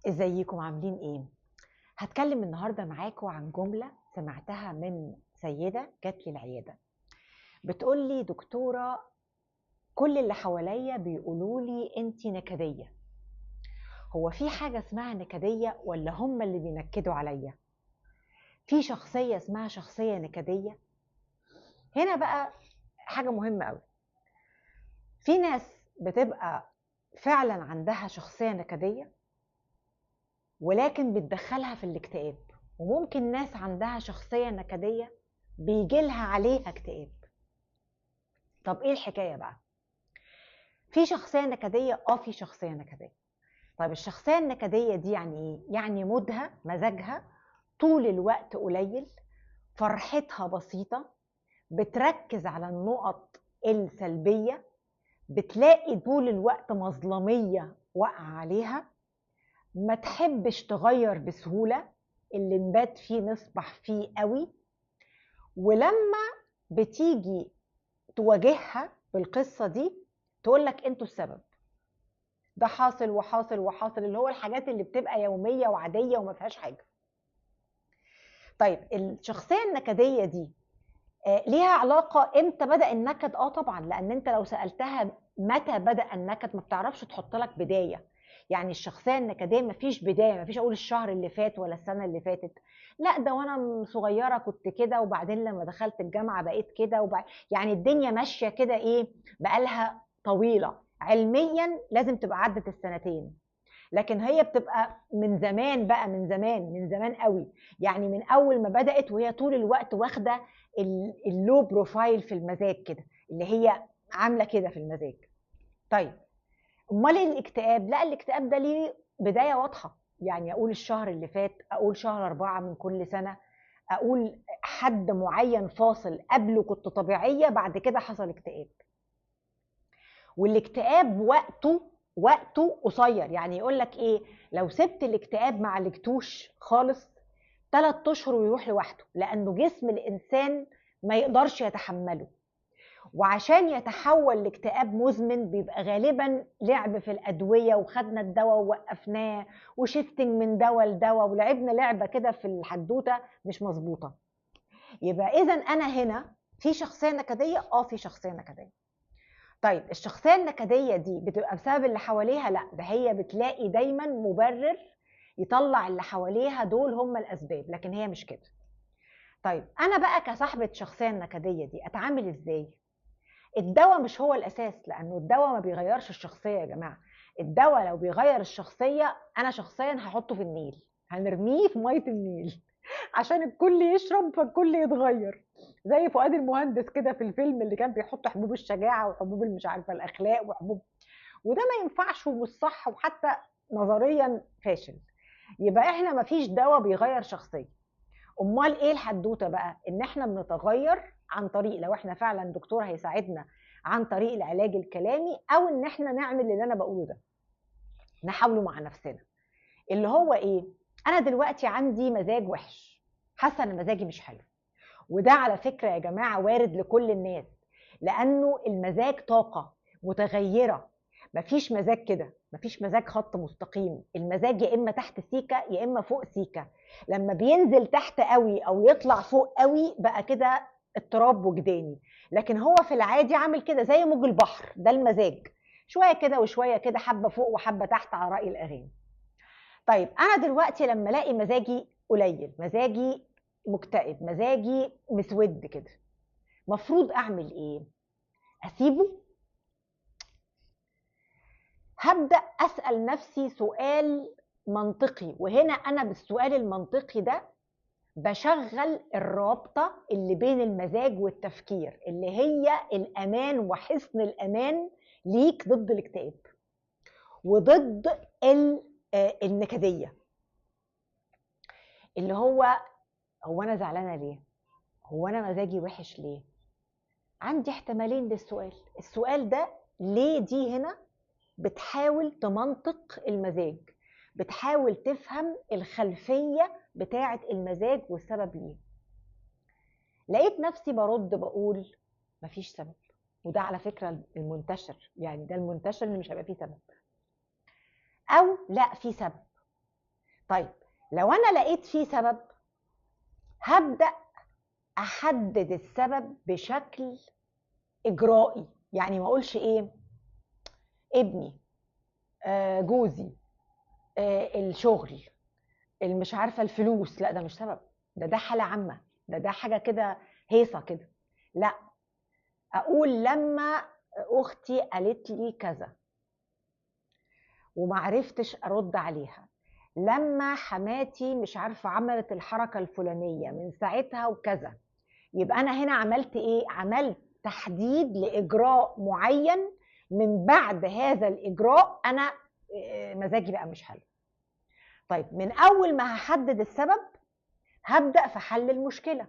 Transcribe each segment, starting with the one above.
ازيكم عاملين ايه؟ هتكلم النهارده معاكم عن جملة سمعتها من سيده جات لي العيادة، بتقول لي دكتورة كل اللي حواليا بيقولوا لي انت نكديه. هو في حاجة اسمها نكديه ولا هم اللي بينكدوا عليا؟ في شخصية اسمها شخصية نكديه؟ هنا بقى حاجة مهمة قوي. في ناس بتبقى فعلا عندها شخصية نكديه ولكن بتدخلها في الاكتئاب، وممكن ناس عندها شخصية نكدية بيجيلها عليها اكتئاب. طب ايه الحكاية بقى؟ في شخصية نكدية؟ في شخصية نكدية. طيب الشخصية النكدية دي يعني ايه؟ يعني مودها، مزاجها طول الوقت قليل، فرحتها بسيطة، بتركز على النقط السلبية، بتلاقي طول الوقت مظلمية واقعة عليها، ما تحبش تغير بسهولة، اللي نبات فيه نصبح فيه قوي. ولما بتيجي تواجهها بالقصة دي تقولك انتوا السبب، ده حاصل وحاصل وحاصل، اللي هو الحاجات اللي بتبقى يومية وعادية وما فيهاش حاجة. طيب الشخصية النكدية دي ليها علاقة امتى بدأ النكد؟ طبعا، لان انت لو سألتها متى بدأ النكد ما بتعرفش تحط لك بداية. يعني الشخصية النكدية مفيش بداية، مفيش أقول الشهر اللي فات ولا السنة اللي فاتت، لا ده وأنا صغيرة كنت كده، وبعدين لما دخلت الجامعة بقيت كده، يعني الدنيا ماشية كده، إيه بقالها طويلة. علميا لازم تبقى عدت السنتين، لكن هي بتبقى من زمان بقى، من زمان، من زمان قوي. يعني من أول ما بدأت وهي طول الوقت واخدة ال low profile في المزاج كده، اللي هي عاملة كده في المزاج. طيب امال الاكتئاب؟ لا الاكتئاب ده ليه بداية واضحة، يعني اقول الشهر اللي فات، اقول شهر 4 من كل سنة، اقول حد معين فاصل قبله كنت طبيعية، بعد كده حصل اكتئاب. والاكتئاب وقته قصير، يعني يقول لك ايه، لو سبت الاكتئاب ما عالجتوش خالص 3 اشهر ويروح لوحده، لانه جسم الانسان ما يقدرش يتحمله. وعشان يتحول لاكتئاب مزمن بيبقى غالبا لعب في الأدوية، وخدنا الدواء ووقفناه، وشيفتنج من دواء لدواء، ولعبنا لعبة كده في الحدوتة مش مظبوطة. يبقى إذا أنا هنا في شخصية نكدية؟ في شخصية نكدية. طيب الشخصية النكدية دي بتبقى بسبب اللي حواليها؟ لا، ده هي بتلاقي دايما مبرر يطلع اللي حواليها دول هم الأسباب، لكن هي مش كده. طيب أنا بقى كصاحبة شخصية النكدية دي أتعامل إزاي؟ الدواء مش هو الأساس، لأنه الدواء ما بيغيرش الشخصية يا جماعة. الدواء لو بيغير الشخصية أنا شخصيا هحطه في النيل، هنرميه في مية النيل عشان الكل يشرب فالكل يتغير، زي فؤاد المهندس كده في الفيلم اللي كان بيحط حبوب الشجاعة وحبوب المش عارفة الأخلاق وحبوب، وده ما ينفعش ومش صح وحتى نظريا فاشل. يبقى احنا ما فيش دواء بيغير شخصية. أمال إيه الحدوتة بقى؟ إن احنا بنتغير عن طريق، لو احنا فعلا دكتور هيساعدنا، عن طريق العلاج الكلامي، او ان احنا نعمل اللي انا بقوله ده، نحاوله مع نفسنا. اللي هو ايه؟ انا دلوقتي عندي مزاج وحش، حاسه ان مزاجي مش حلو، وده على فكرة يا جماعة وارد لكل الناس، لانه المزاج طاقة متغيرة، مفيش مزاج كده، مفيش مزاج خط مستقيم. المزاج يا اما تحت سيكه يا اما فوق سيكه، لما بينزل تحت قوي او يطلع فوق قوي بقى كده اضطراب وجداني، لكن هو في العادي عامل كده زي موج البحر، ده المزاج، شوية كده وشوية كده، حبه فوق وحبه تحت على راي الاغاني. طيب انا دلوقتي لما الاقي مزاجي قليل، مزاجي مكتئب، مزاجي مسود كده، مفروض اعمل ايه؟ اسيبه؟ هبدا اسال نفسي سؤال منطقي، وهنا انا بالسؤال المنطقي ده بشغل الرابطة اللي بين المزاج والتفكير، اللي هي الأمان وحصن الأمان ليك ضد الاكتئاب وضد النكدية. اللي هو أنا زعلانة ليه؟ هو أنا مزاجي وحش ليه؟ عندي احتمالين للسؤال. السؤال ده ليه دي هنا بتحاول تمنطق المزاج، بتحاول تفهم الخلفية بتاعة المزاج والسبب ليه. لقيت نفسي برد بقول مفيش سبب، وده على فكرة المنتشر، يعني ده المنتشر اللي مش هيبقى فيه سبب، أو لا في سبب. طيب لو انا لقيت فيه سبب هبدأ احدد السبب بشكل اجرائي. يعني ما اقولش ايه ابني، جوزي، الشغل، مش عارفه الفلوس، لا ده مش سبب، ده حاله عامة، ده حاجة كده هيصه كده. لا، اقول لما اختي قالت لي كذا ومعرفتش ارد عليها، لما حماتي مش عارفه عملت الحركة الفلانية من ساعتها وكذا، يبقى انا هنا عملت ايه؟ عملت تحديد لاجراء معين، من بعد هذا الاجراء انا مزاجي بقى مش حلو. طيب من اول ما هحدد السبب هبدأ في حل المشكلة،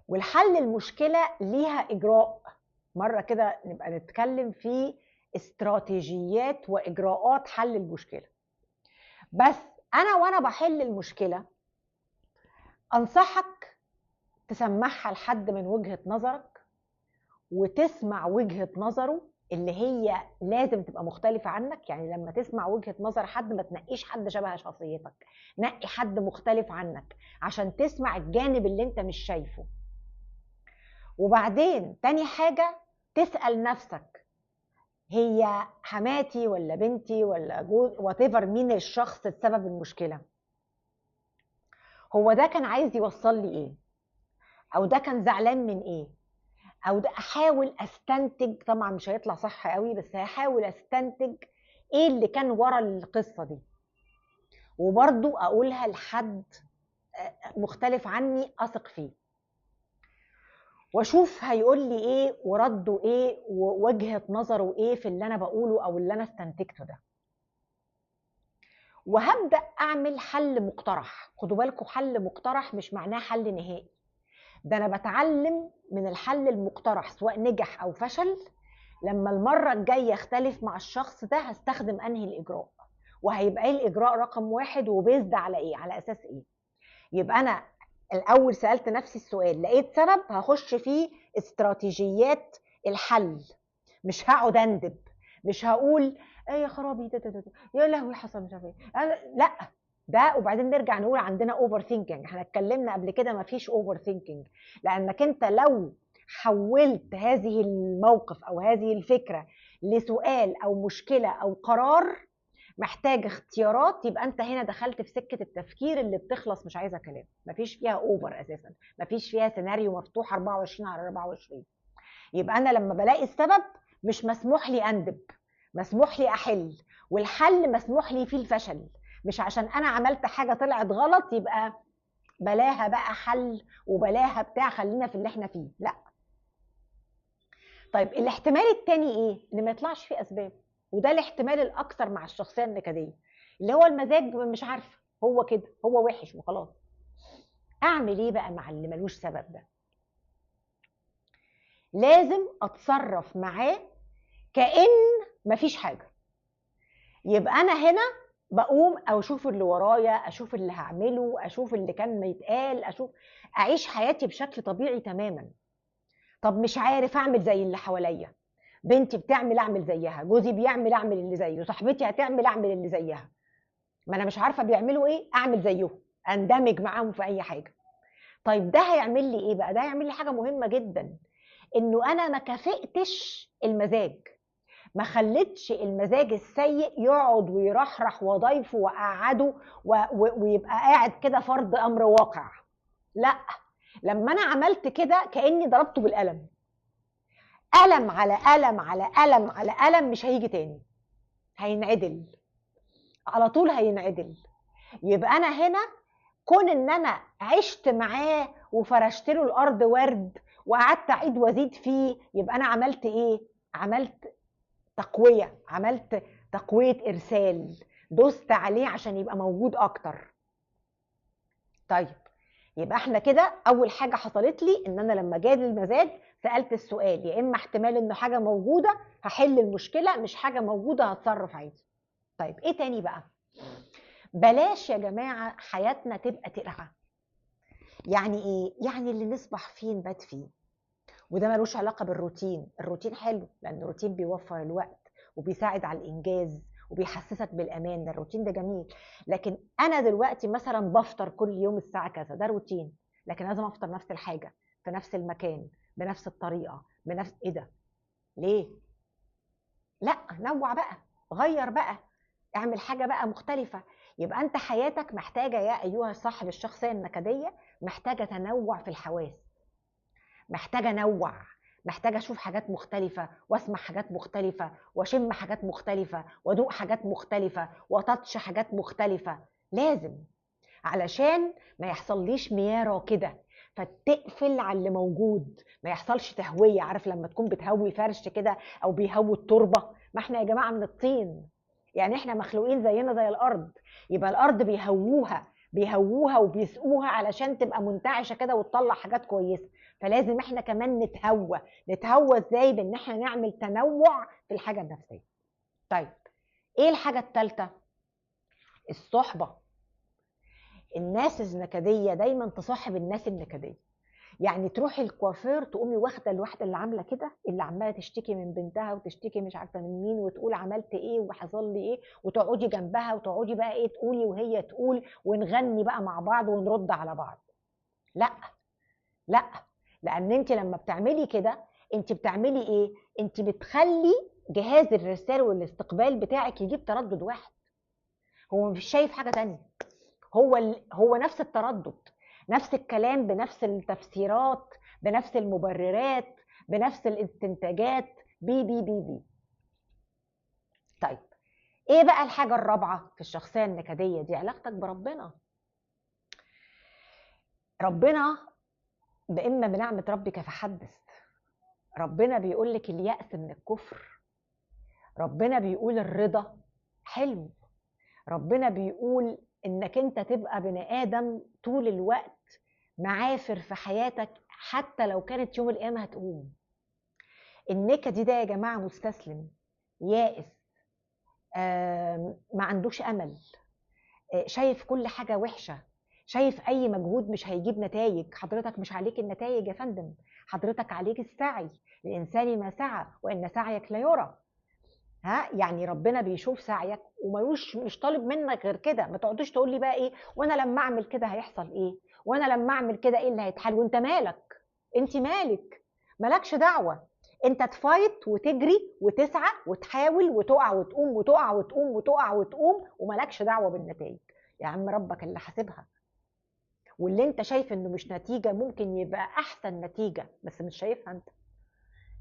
والحل المشكلة ليها اجراء. مرة كده نبقى نتكلم في استراتيجيات واجراءات حل المشكلة. بس انا وانا بحل المشكلة انصحك تسمعها لحد من وجهة نظرك، وتسمع وجهة نظره اللي هي لازم تبقى مختلفة عنك. يعني لما تسمع وجهة نظر حد ما تنقيش حد شبه شخصيتك، نقي حد مختلف عنك عشان تسمع الجانب اللي انت مش شايفه. وبعدين تاني حاجة تسأل نفسك، هي حماتي ولا بنتي ولا جوز whatever، مين الشخص السبب المشكلة؟ هو ده كان عايز يوصل لي ايه؟ او ده كان زعلان من ايه؟ او ده احاول استنتج، طبعا مش هيطلع صح قوي بس هحاول استنتج ايه اللي كان ورا القصة دي، وبرضو اقولها لحد مختلف عني اثق فيه، واشوف هيقول لي ايه ورده ايه ووجهة نظره ايه في اللي انا بقوله او اللي انا استنتجته ده. وهبدأ اعمل حل مقترح. خدوا بالكم، حل مقترح مش معناه حل نهائي، ده انا بتعلم من الحل المقترح سواء نجح او فشل. لما المرة الجاية اختلف مع الشخص ده هستخدم انهي الاجراء، وهيبقى ايه الاجراء رقم 1، وبيزد على ايه، على اساس ايه. يبقى انا الاول سألت نفسي السؤال، لقيت سبب هخش فيه استراتيجيات الحل، مش هقعد اندب، مش هقول ايه يا خرابي ده ده ده يا لهوي حصل مش عارف ايه، لا ده. وبعدين نرجع نقول عندنا overthinking، احنا اتكلمنا قبل كده مفيش overthinking، لانك انت لو حولت هذه الموقف او هذه الفكرة لسؤال او مشكلة او قرار محتاج اختيارات، يبقى انت هنا دخلت في سكة التفكير اللي بتخلص مش عايزه كلام، مفيش فيها over اساسا، مفيش فيها سيناريو مفتوح 24/24. يبقى انا لما بلاقي السبب مش مسموح لي اندب، مسموح لي احل، والحل مسموح لي فيه الفشل. مش عشان انا عملت حاجة طلعت غلط يبقى بلاها بقى حل وبلاها بتاع، خلينا في اللي احنا فيه، لا. طيب الاحتمال التاني ايه؟ ان ما يطلعش فيه اسباب، وده الاحتمال الاكثر مع الشخصية النكديه، اللي هو المزاج مش عارفه، هو كده، هو وحش وخلاص. اعمل ايه بقى مع اللي ملوش سبب ده؟ لازم اتصرف معاه كأن مفيش حاجة. يبقى انا هنا بقوم او اشوف اللي ورايا، اشوف اللي هعمله، اشوف اللي كان ما يتقال، اشوف، اعيش حياتي بشكل طبيعي تماما. طب مش عارف اعمل زي اللي حواليا، بنتي بتعمل اعمل زيها، جوزي بيعمل اعمل اللي زيه، صاحبتي هتعمل اعمل اللي زيها، ما انا مش عارفه بيعملوا ايه، اعمل زيهم، اندمج معاهم في اي حاجة. طيب ده هيعمل لي ايه بقى؟ ده هيعمل لي حاجة مهمة جدا، انه انا ما كافئتش المزاج، ما خلتش المزاج السيء يقعد ويرحرح وضيفه وقعده ويبقى قاعد كده فرض امر واقع. لا، لما انا عملت كده كاني ضربته بالقلم، قلم على قلم على قلم على قلم، مش هيجي تاني، هينعدل على طول، هينعدل. يبقى انا هنا كون ان انا عشت معاه وفرشت له الارض ورد وقعدت اعيد وازيد فيه، يبقى انا عملت ايه؟ عملت تقوية، عملت تقوية ارسال، دوست عليه عشان يبقى موجود اكتر. طيب يبقى احنا كده اول حاجة حصلت لي ان انا لما جالي المزاج سالت السؤال، يا اما احتمال انه حاجة موجودة هحل المشكلة، مش حاجة موجودة هتصرف عادي. طيب ايه تاني بقى؟ بلاش يا جماعة حياتنا تبقى ترعه. يعني ايه؟ يعني اللي نصبح فيه نبات فيه، وده ملوش علاقة بالروتين. الروتين حلو لان الروتين بيوفر الوقت وبيساعد على الانجاز وبيحسسك بالامان، ده الروتين ده جميل. لكن انا دلوقتي مثلا بفطر كل يوم الساعة كذا، ده روتين، لكن لازم افطر نفس الحاجة في نفس المكان بنفس الطريقة بنفس ايه ده؟ ليه؟ لا، نوع بقى، غير بقى، اعمل حاجة بقى مختلفة. يبقى انت حياتك محتاجه يا ايها صاحب الشخصية النكديه، محتاجه تنوع في الحواس، محتاجه انوع، محتاجه اشوف حاجات مختلفة واسمع حاجات مختلفة واشم حاجات مختلفة وادوق حاجات مختلفة واتاتش حاجات مختلفة، لازم، علشان ما يحصليش مياره كده فتقفل على اللي موجود، ما يحصلش تهوية. عارف لما تكون بتهوي فرش كده او بيهوي التربة؟ ما احنا يا جماعة من الطين، يعني احنا مخلوقين زينا زي الارض، يبقى الارض بيهووها، بيهووها وبيسقوها علشان تبقى منتعشه كده وتطلع حاجات كويسة. فلازم احنا كمان نتهوى. نتهوى ازاي؟ بان احنا نعمل تنوع في الحاجة النفسية. طيب ايه الحاجة الثالثة؟ الصحبة. الناس النكديه دايما تصاحب الناس النكديه. يعني تروحي الكوافير تقومي واخده الواحدة اللي عامله كده، اللي عماله تشتكي من بنتها وتشتكي مش عارفه من مين وتقول عملت ايه وحصل لي ايه، وتقعدي جنبها وتقعدي بقى ايه تقولي وهي تقول، ونغني بقى مع بعض ونرد على بعض. لا لا، لان انت لما بتعملي كده انت بتعملي ايه؟ انت بتخلي جهاز الرسالة والاستقبال بتاعك يجيب تردد واحد، هو مش شايف حاجة تانية، هو نفس التردد، نفس الكلام، بنفس التفسيرات، بنفس المبررات، بنفس الاستنتاجات، بي بي بي بي. طيب ايه بقى الحاجة الرابعة في الشخصية النكدية دي؟ علاقتك بربنا. ربنا بإما بنعمة ربك فحدث. ربنا بيقول لك اليأس من الكفر، ربنا بيقول الرضا حلو، ربنا بيقول انك انت تبقى بني ادم طول الوقت معافر في حياتك حتى لو كانت يوم القيامة هتقوم. النكدي ده يا جماعة مستسلم، يائس، ما عندوش امل، شايف كل حاجة وحشة، شايف اي مجهود مش هيجيب نتائج. حضرتك مش عليك النتائج يا فندم، حضرتك عليك السعي. الانسان ما سعى وان سعيك لا يرى. ها، يعني ربنا بيشوف سعيك وملوش، مش طالب منك غير كده. ما تقعدوش تقول لي بقى ايه وانا لما اعمل كده هيحصل ايه، وانا لما اعمل كده ايه اللي هيتحل، وانت مالك، انت مالك، مالكش دعوه. انت تفايت وتجري وتسعى وتحاول وتقع وتقوم وتقع وتقوم وتقع وتقوم، ومالكش دعوه بالنتائج. يا عم ربك اللي حاسبها، واللي انت شايف انه مش نتيجة ممكن يبقى احسن نتيجة، بس مش شايفها انت.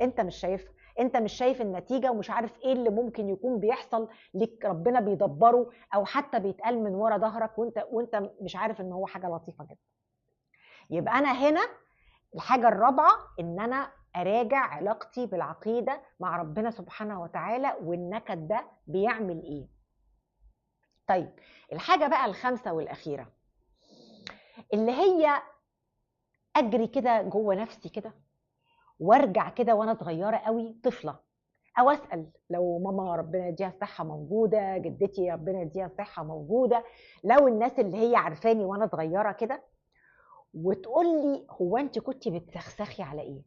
انت مش شايفها، انت مش شايف النتيجة ومش عارف ايه اللي ممكن يكون بيحصل لك، ربنا بيدبره او حتى بيتقال من ورا ظهرك وانت مش عارف ان هو حاجة لطيفة جدا. يبقى انا هنا الحاجة الرابعة ان انا اراجع علاقتي بالعقيدة مع ربنا سبحانه وتعالى، والنكد ده بيعمل ايه. طيب الحاجة بقى الخامسة والاخيرة اللي هي اجري كده جوه نفسي كده وارجع كده وانا صغيرة قوي طفله، او اسال لو ماما ربنا يديها الصحة موجودة، جدتي ربنا يديها الصحة موجودة، لو الناس اللي هي عارفاني وانا صغيرة كده، وتقول لي هو انت كنت بتسخسخي على ايه؟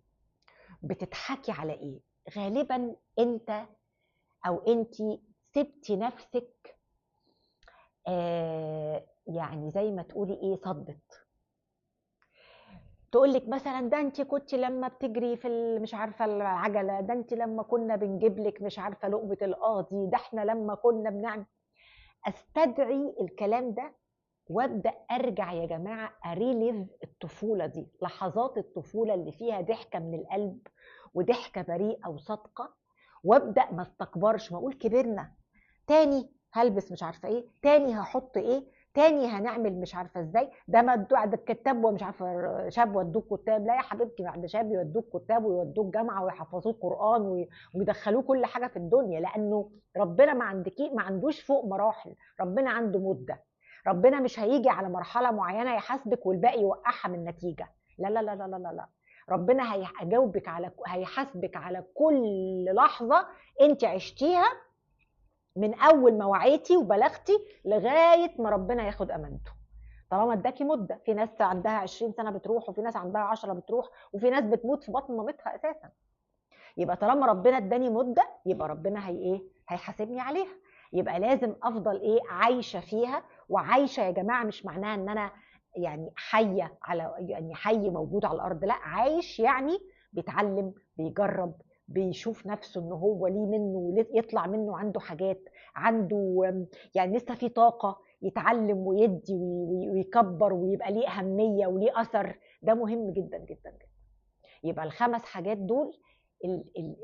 بتضحكي على ايه؟ غالبا انت او انت سبتي نفسك يعني زي ما تقولي ايه، صدت. تقول لك مثلا ده انت كنت لما بتجري في مش عارفه العجلة، ده انت لما كنا بنجيب لك مش عارفه لقمة القاضي، ده احنا لما كنا بنعمل. استدعي الكلام ده وابدا ارجع يا جماعة اريليف الطفولة دي، لحظات الطفولة اللي فيها ضحكه من القلب وضحكه بريئة وصادقة، وابدا ما استكبرش، ما اقول كبرنا تاني هلبس مش عارفه ايه، تاني هحط ايه، تاني هنعمل مش عارفه ازاي، ده ما ادوا ده الكتاب ومش عارفه شاب ودوك كتاب. لا يا حبيبتي، بعد شاب يودوك كتاب ويودوك جامعه ويحفظوه قران ويدخلوه كل حاجة في الدنيا، لانه ربنا ما عندكي ما عندوش فوق مراحل، ربنا عنده مده. ربنا مش هيجي على مرحلة معينة يحاسبك والباقي يوقعها من النتيجة. لا لا لا لا لا لا، ربنا هيجاوبك على، هيحاسبك على كل لحظة انت عشتيها من اول ما وعيتي وبلغتي لغاية ما ربنا ياخد امانته. طالما اداكي مده، في ناس عندها 20 سنة بتروح، وفي ناس عندها 10 بتروح، وفي ناس بتموت في بطن مامتها اساسا. يبقى طالما ربنا اداني مده يبقى ربنا هي ايه؟ هيحاسبني عليها. يبقى لازم افضل ايه؟ عايشه فيها. وعايشة يا جماعة مش معناها ان انا يعني حيه على، يعني حي موجود على الارض، لا، عايش يعني بيتعلم، بيجرب، بيشوف نفسه ان هو ليه منه، يطلع منه، عنده حاجات، عنده يعني لسه في طاقة يتعلم ويدي ويكبر ويبقى ليه اهمية وليه اثر. ده مهم جدا جدا جدا. يبقى الخمس حاجات دول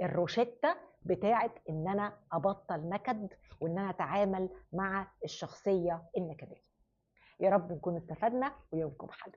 الروشتة بتاعت ان انا ابطل نكد وان انا اتعامل مع الشخصية النكديه. يا رب نكون استفدنا، ويومكم حلو.